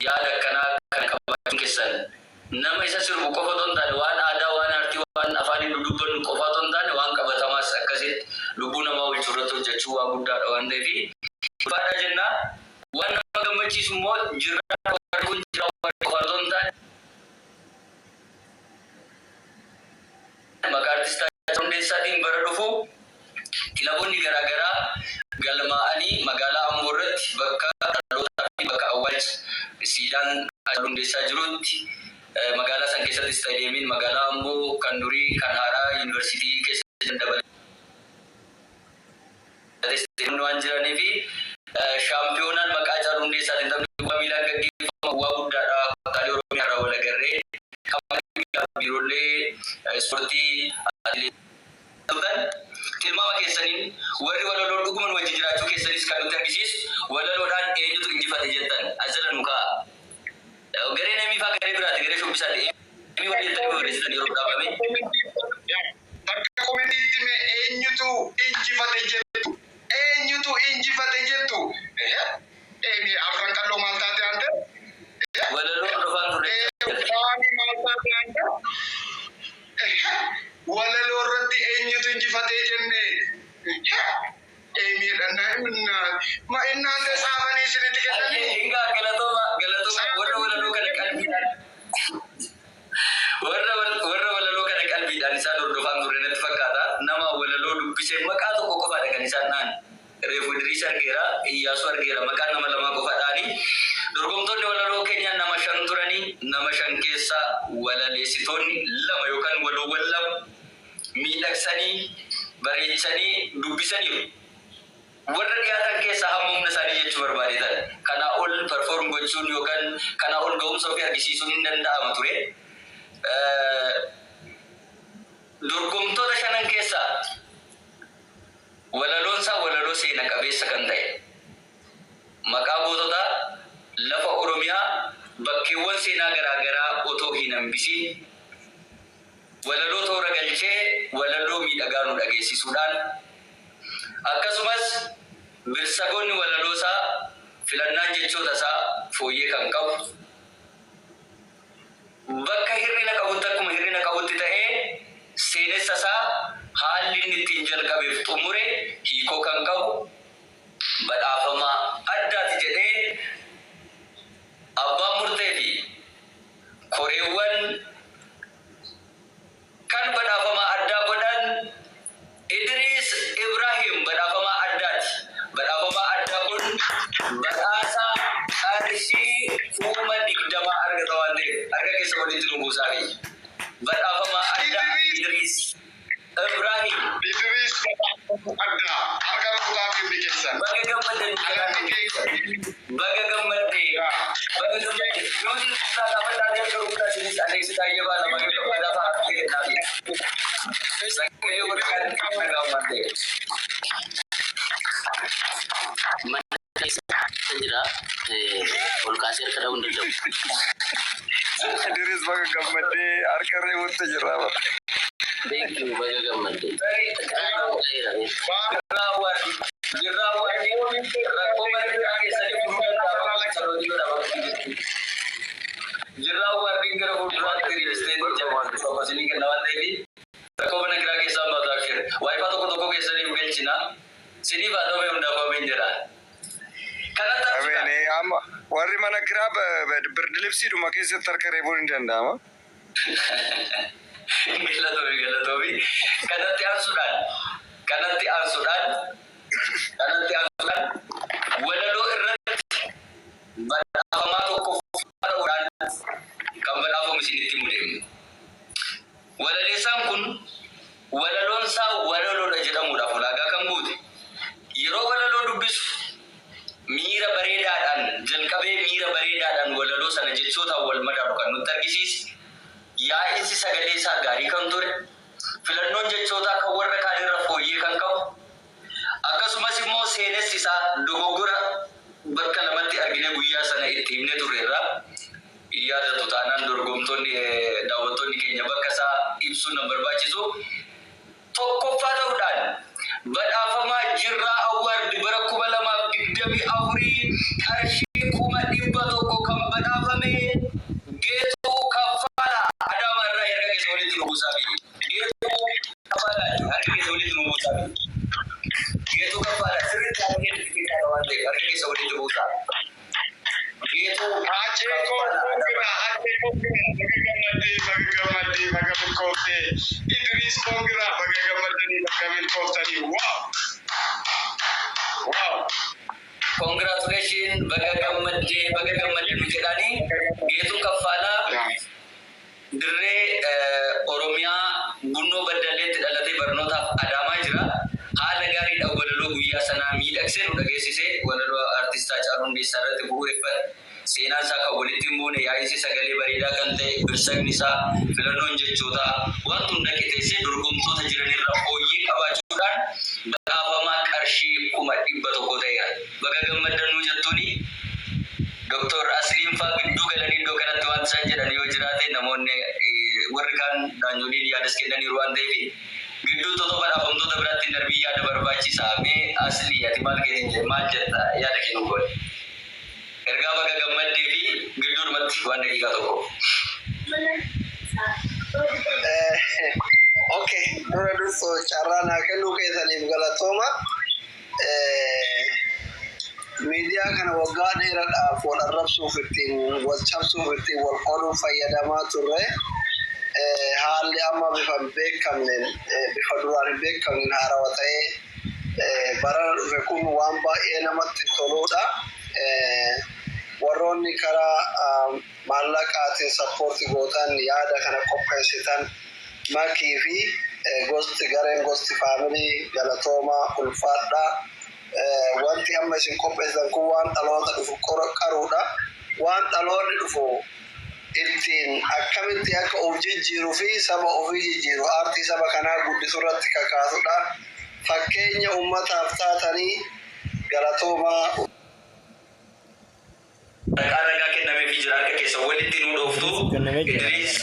Yaada akkanaa kana qabaachuun keessan nama isa sirbu qofa otoo hin taane waan aadaa, waan aartii, waan afaaniin dudubbannu qofa otoo hin taane waan qabatamaas akkasitti lubbuu namaa oolchuu irratti hojjechuu waa guddaadha waan ta'eef ulfaadhaa jenna. Waan nama gammachiisu immoo Jirraa warri kun Jirraa warri qofa otoo hin taane Maqaa Artist Haacaaluu Hundeessaatiin bara dhufu kilaboonni garaa garaa galmaa'anii magaalaa Amboo irratti bakka dhalootaa fi bakka awwaalcha siidaan Haacaaluu Hundeessaa jirutti magaalaa san keessatti istaadiyeemiin magaalaa Amboo kan durii kan haaraa yuunivarsiitii keessa jiran dabalatee istaadiyeemonni waan jiranii fi shaampiyoonaan maqaa Haacaaluu Hundeessaatiin taphni kubbaa miilaa gaggeeffamu waa guddaadha. Kutaalee Oromiyaa irraa wal agarree qaama biiroolee ispoortii atileetii turtan tilmaama keessaniin warri walaloo dhuguma nu wajjin jiraachuu keessanis kan nutti argisiisu walaloodhaan eenyutu injifate jettan as jala nu kaa'a. Gareen Emii faa garee biraati garee shubbisaati. Emii warri jettanii barreessitan yeroo dhaabame. Bakka komentiitti mee eenyutu injifate jettu? Eenyutu injifate jettu? Eemi afran qalloo maal taate ante? Walaloo hordofaan turre. Faani maal taate ante? Walaloo irratti eenyutu injifatee jenne? Eemiidha ma innaante saafanii isinitti kennanii? Hingaa galatooma galatooma warra walaloo kana qalbiidhaan warra walaloo kana qalbiidhaan isaan hordofaan turre natti fakkaata. Nama walaloo dubbisee maqaa tokko qofaadha kan isaan dhahan. Reefu Idriis argeera, Iyyaasuu argeera, maqaa nama lamaa qofa dhahanii. Dorgomtoonni walaloo keenya nama shan turanii, nama shan keessaa walaleessitoonni lama yookaan waloowwan lama miidhagsanii, bareechanii dubbisaniiru. Warra dhiyaatan keessaa hamma humna isaanii jechuu barbaadeetan. Kanaa ol perform gochuun yookaan kanaa ol ga'umsa ofii argisiisuun hin danda'ama ture. Dorgomtoota shanan keessaa walaloonsaa walaloo seena qabeessa kan ta'e maqaa goototaa lafa Oromiyaa bakkeewwan seenaa garaa garaa otoo hin hambisiin walaloo toora galchee walaloo miidhagaa nu dhageessisuudhaan akkasumas birsagoonni walaloosaa filannaan jechootasaa fooyyee kan qabu bakka hir'ina qabutti akkuma hir'ina qabutti ta'ee seenessa isaa haalli inni ittiin jalqabeef xumure hiikoo kan qabu badhaafamaa addaati jedhee abbaan murtee fi koreewwan kan badhaafamaa addaa godhan Idriis Ibraahim badhaafamaa addaati. Badhaafamaa addaa kun badhaasa qarshii 20,000 argata waan ta'eef harka keessa walitti nu buusaafi. Badhaafamaa addaa Idriis Ibraahim. Idriis badhaafamuu addaa harka rukutaa fi hundi keessan. Baga gammaddan Galanni keessa. Baga gammadde. Baga gammadde. Nuti rukutaa gaafadhaa harka rukutaa isinis Aleeksi Taayyabaa lama yoo ta'u badhaasa harka kennaafi. Sagalee warqaan dhaga'amu waan ta'eef. Mana keessa jira. Ol kaasee harka dha'uu hin danda'u. Idris baga gammaddee harka reebutti jirra. Thank you, baga gammadde. Ga'eera. Jirraa Awwaardi. Jirraa Awwaardi rakkoo mana kiraa keessanii furuu danda'ama. Sarooti godhama. Jirraa Awwaardiin gara fuulduraatti real estate tokko isinii kenna waan ta'eef rakkoo mana kiraa keessaa baatu abshir. WiFi tokko tokko keessaniif galchina. Siniif haa ta'u hundaaf ameen jedha. Kanatti aansuudhaan. Ameen. Amma warri mana kiraa birdilibsiidhuma keessatti harka reebuun hin danda'ama. Galatoomi galatoomi. Kanatti aansuudhaan kanatti aansuudhaan kanatti aansuudhaan walaloo irratti badhaafamaa tokkoffaa ta'uudhaan kan badhaafamu isinitti himu deemna. Walaleessaan kun walaloon isaa walaloodha jedhamuudhaaf ulaagaa kan guute yeroo walaloo dubbisu miira bareedaadhaan jalqabee miira bareedaadhaan walaloo sana jechootaan wal madaalu kan nutti argisiise yaa'insi sagalee isaa gaarii kan ture filannoon jechootaa kan warra kaanirra fooyyee kan qabu akkasumas immoo seenessi isaa dogoggora bakka lamatti argine guyyaa sana itti himnee turreerra. Yaadatu taanaan dorgomtoonni daawwattoonni keenya bakka isaa ibsuun nan barbaachisu. Tokkoffaa ta'uudhaan badhaafamaa Jirraa Award bara 2024 qarshii 100,000 kan badhaafamu. Geetuu Kaffalaa Adaamaa irraa harka keessa walitti nu buusaa fi Geetuu Kaffalaa harka keessa walitti nu buusaa fi Geetuu Kaffalaa sirriitti harka keessa xixiqqaa waan ta'eef harka keessa walitti buusaa. Geetuu Hacee koo congra, Hacee congra, baga gammaddee, baga gammaddee, baga milkooftee. Idris congra, baga gammaddanii, baga milkooftanii. Wow! Wow! Congratulation, baga gammaddee, baga gammaddee nu jedhanii. Geetuu Kaffalaa dirree Oromiyaa Bunnoo Baddalleetti dhalatee barnootaaf Adaamaa jira. Haala gaariidhaan walaloo guyyaa sanaa miidhagsee nu dhageessise. Walaloo artist Haacaaluu Hundeessaa irratti bu'uureffate. Seenaan isaa kan walitti hin buune, yaa'insi sagalee bareedaa kan ta'e, birsagni isaa, filannoon jechootaa wanti hunda qixeessee dorgomtoota jiranirra fooyyee qabaachuudhaan badhaafamaa qarshii 100,000 ta'eera. Baga gammaddan nuu jettuuni Dr. Asliin faa gidduu galanii iddoo kanatti wanti isaan jedhan yoo jiraate, namoonni warri kaan daanyoliin yaadas kennaniiru waan ta'eef, gidduutti otoo badhaafamtoota biraatti hin darbiin yaada barbaachisa. Mee Aslii, ati maal keetiin maal jetta? Yaada kennuu godhe. Ergaa baga gammaddee fi gidduudhumatti waan daqiiqaa tokko. Okay, dura dursoo carraa naa kennuu keessaniif galatooma. Miidiyaa kana waggaa dheeraadhaaf wal arrabsuuf, ittiin wal cabsuuf, ittiin wal qooduuf fayyadamaa turre. Haalli amma bifa hin beekamneen, bifa duraan hin beekamneen haarawaa ta'ee barana dhufe kun waan baay'ee namatti toludha. Warroonni karaa maallaqaatiin support gootan, yaada kana qopheessitan, Makii fi gosti gareen gosti family, galatoomaa, ulfaadhaa. Wanti amma isin qopheessitan kun waan dhaloota dhufu qaruudha. Waan dhaloonni dhufu ittiin akkamitti akka of jijjiiruu fi saba ofii jijjiiru, aartii saba kanaa guddisu irratti kakaasudha. Fakkeenya uummataaf taatanii, galatoomaa. Waraqaa ragaa kennameefii jira, harka keessa walitti nuu dhooftu. Kennamee jira. Idris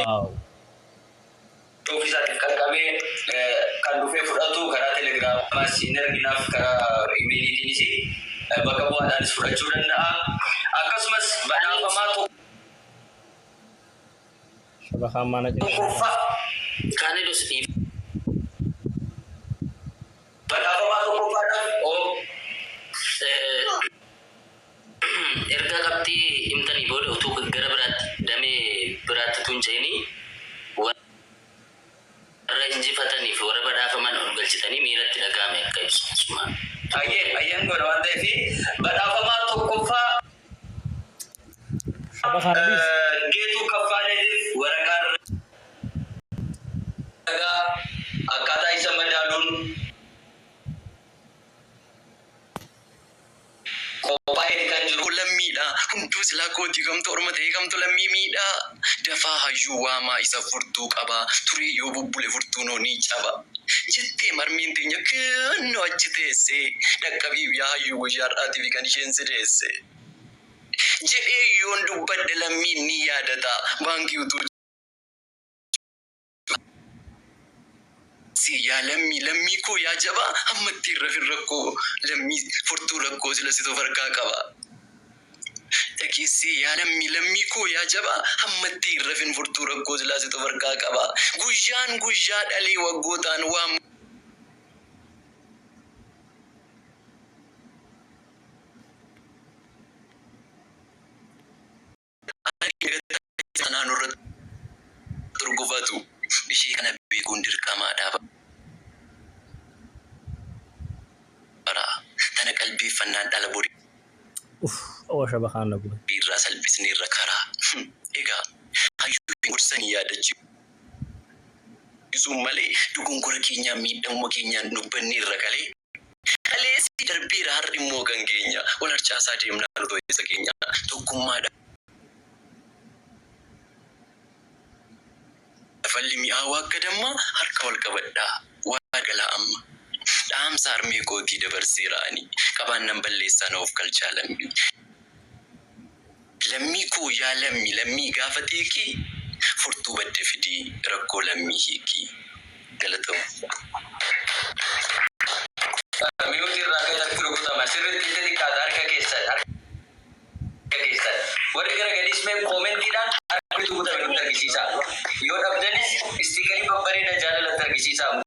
Wow. ofiisaatiif qaqqabee kan dhufee fudhatu karaa telegiraamaas hin erginaaf, karaa imeeliitiinis bakka bu'aadhaanis fudhachuu danda'a. Akkasumas badhaafamaa Shabakaan mana jira. tokkoffaa Kaanidus dhiif badhaafamaa tokkoffaadhaaf oo Erga qabxii himtanii booda, utuu gara biraatti damee biraatti tun ce'inii, warra injifataniif warra badhaafaman ol galchitanii miiratti dhaga'ame akka ibsu sumaan. Ayyee, ayyeen godha waan ta'eef, badhaafamaa tokkoffaa Shabakaan dhiis. Geetuu Kaffaaleetiif waraqaa ragaa akkaataa isa madaaluun qophaa'ee kan jiru. Lammiidha hunduu silaa kootii, kamtu orma ta'e, kamtu lammii miidhaa? Dafaa hayyuu waamaa, isa furtuu qabaa. Turee yoo bubbule furtuunoo ni caba jettee marmiin teenya kennoo achi teesse. Dhaqqabiif yaa hayyuu, guyyaa har'aatiif kan isheen si deesse jedhee yoon dubbadhe lammiin ni yaadata. Baankii utuu si yaa lammii, lammii koo, yaa jabaa ammatti irra fin rakkoo lammii, furtuu rakkoo sila situ farkaa qaba. Dhageessee yaa lammii, lammii koo, yaa jabaa ammatti irra fin furtuu rakkoo silaa situ farkaa qaba. Guyyaan guyyaa dhalee waggootaan waan sanaan irratti turgufatu ishee kana beekuun dirqamaadha. Bara tana qalbeeffannaan dhala borii Uff, oo shabakaan na gube. irraa salphisneerra karaa. Egaa hayyuu gorsanii yaadachiisuun malee dogongora keenyaan miidhamuma keenyaan dubbanneerra kalee. Kaleessi darbeera, har'i immoo kan keenya wal harcaasaa deemnaa nu isa keenya tokkummaadha. Falli mi'aawaa akka dammaa harka wal qabadhaa waa galaa amma. Dhaamsa harmee kootii dabarseera ani, qabaannan balleessaa na of galchaa lammii. Lammii koo, yaa lammii, lammii gaafa xiiqii furtuu badde fidii rakkoo lammii hiikii. Galatoom. Mute irraa kan harki rukutama. Sirriitti itti xiqqaata, harka keessan. Harka keessan. Warri gara gadiis mee koomentiidhaan harka guutame nutti argisiisaa. Yoo dhabdanis sticker babbareeda jaalalatti argisiisaa.